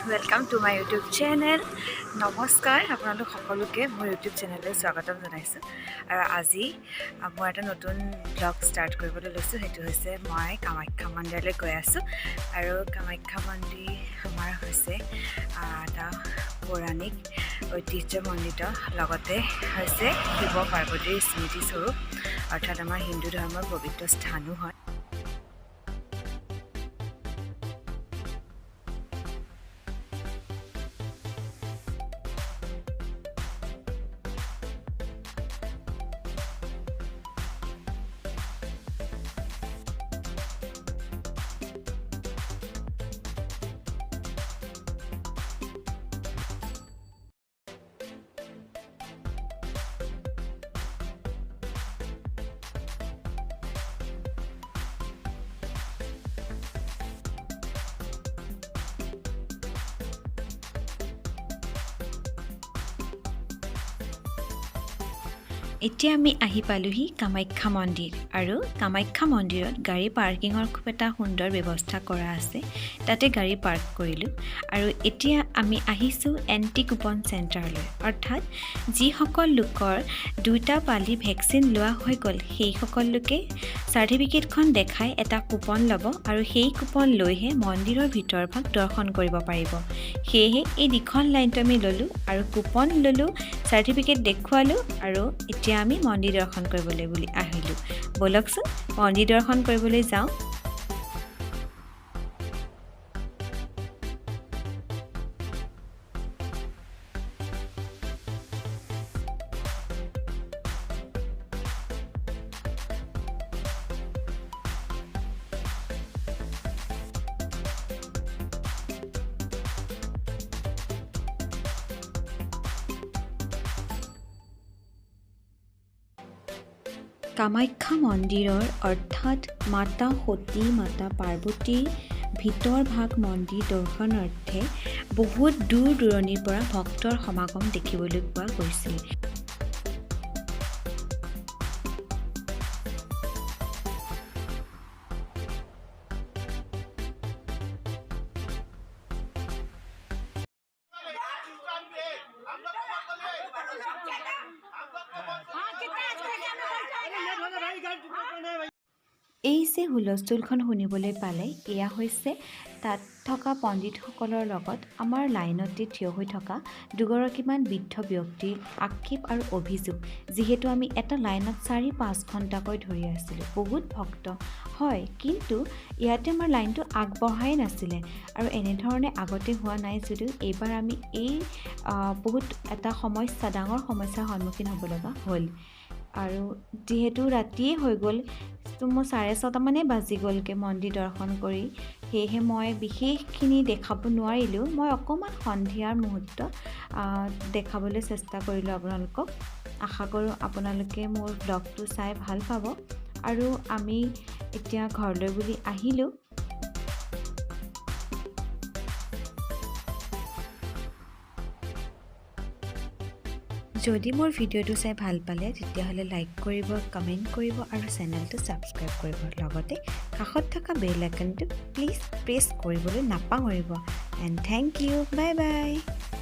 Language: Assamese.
Welcome to my YouTube channel. নমস্কাৰ, আপোনালোক সকলোকে মোৰ ইউটিউব চেনেললৈ স্বাগতম জনাইছোঁ। আৰু আজি মই এটা নতুন ব্লগ ষ্টাৰ্ট কৰিবলৈ লৈছোঁ। সেইটো হৈছে মই কামাখ্যা মন্দিৰলৈ গৈ আছোঁ। আৰু কামাখ্যা মন্দিৰ আমাৰ হৈছে এটা পৌৰাণিক ঐতিহ্যমণ্ডিত, লগতে হৈছে শিৱ পাৰ্বতীৰ স্মৃতিস্বৰূপ, অৰ্থাৎ আমাৰ হিন্দু ধৰ্মৰ পবিত্ৰ স্থানো হয়। এতিয়া আমি আহি পালোহি কামাখ্যা মন্দিৰ। আৰু কামাখ্যা মন্দিৰত গাড়ী পাৰ্কিঙৰ খুব এটা সুন্দৰ ব্যৱস্থা কৰা আছে। তাতে গাড়ী পাৰ্ক কৰিলোঁ আৰু এতিয়া আমি আহিছোঁ এণ্টি কুপন চেণ্টাৰলৈ। অৰ্থাৎ যিসকল লোকৰ দুটা পালি ভেকচিন লোৱা হৈ গ'ল, সেইসকল লোকে চাৰ্টিফিকেটখন দেখাই এটা কুপন ল'ব আৰু সেই কুপন লৈহে মন্দিৰৰ ভিতৰভাগ দৰ্শন কৰিব পাৰিব। সেয়েহে এই দীঘল লাইনটো আমি ল'লোঁ আৰু কুপন ল'লোঁ, চাৰ্টিফিকেট দেখুৱালোঁ আৰু এতিয়া আমি মন্দিৰ দৰ্শন কৰিবলৈ বুলি আহিলোঁ। ব'লকচোন, মন্দিৰ দৰ্শন কৰিবলৈ যাওঁ। কামাখ্যা মন্দিৰৰ, অৰ্থাৎ মাতা সতী, মাতা পাৰ্বতীৰ ভিতৰ ভাগ মন্দিৰ দৰ্শনাৰ্থে বহুত দূৰ দূৰণিৰ পৰা ভক্তৰ সমাগম দেখিবলৈ পোৱা গৈছিল। এই যে হুলস্থুলখন শুনিবলৈ পালে, এয়া হৈছে তাত থকা পণ্ডিতসকলৰ লগত আমাৰ লাইনতে থিয় হৈ থকা দুগৰাকীমান বৃদ্ধ ব্যক্তিৰ আক্ষেপ আৰু অভিযোগ। যিহেতু আমি এটা লাইনত 4-5 ঘণ্টাকৈ ধৰি আছিলোঁ, বহুত ভক্ত হয়, কিন্তু ইয়াতে আমাৰ লাইনটো আগবঢ়াই নাছিলে। আৰু এনেধৰণে আগতে হোৱা নাই যদিও এইবাৰ আমি এই বহুত এটা সমস্যা, ডাঙৰ সমস্যাৰ সন্মুখীন হ'ব লগা হ'ল। আৰু যিহেতু ৰাতিয়ে হৈ গ'ল, তো মোৰ 6:30মানেই বাজি গ'লগৈ মন্দিৰ দৰ্শন কৰি। সেয়েহে মই বিশেষখিনি দেখাব নোৱাৰিলোঁ। মই অকণমান সন্ধিয়াৰ মুহূৰ্ত দেখাবলৈ চেষ্টা কৰিলোঁ আপোনালোকক। আশা কৰোঁ আপোনালোকে মোৰ ব্লগটো চাই ভাল পাব। আৰু আমি এতিয়া ঘৰলৈ বুলি আহিলোঁ। যদি মোৰ ভিডিঅ'টো চাই ভাল পালে, তেতিয়াহ'লে লাইক কৰিব, কমেণ্ট কৰিব আৰু চেনেলটো ছাবস্ক্ৰাইব কৰিব। লগতে কাষত থকা বেল আইকনটো প্লিজ প্ৰেছ কৰিবলৈ নাপাহৰিব। And thank you, bye bye.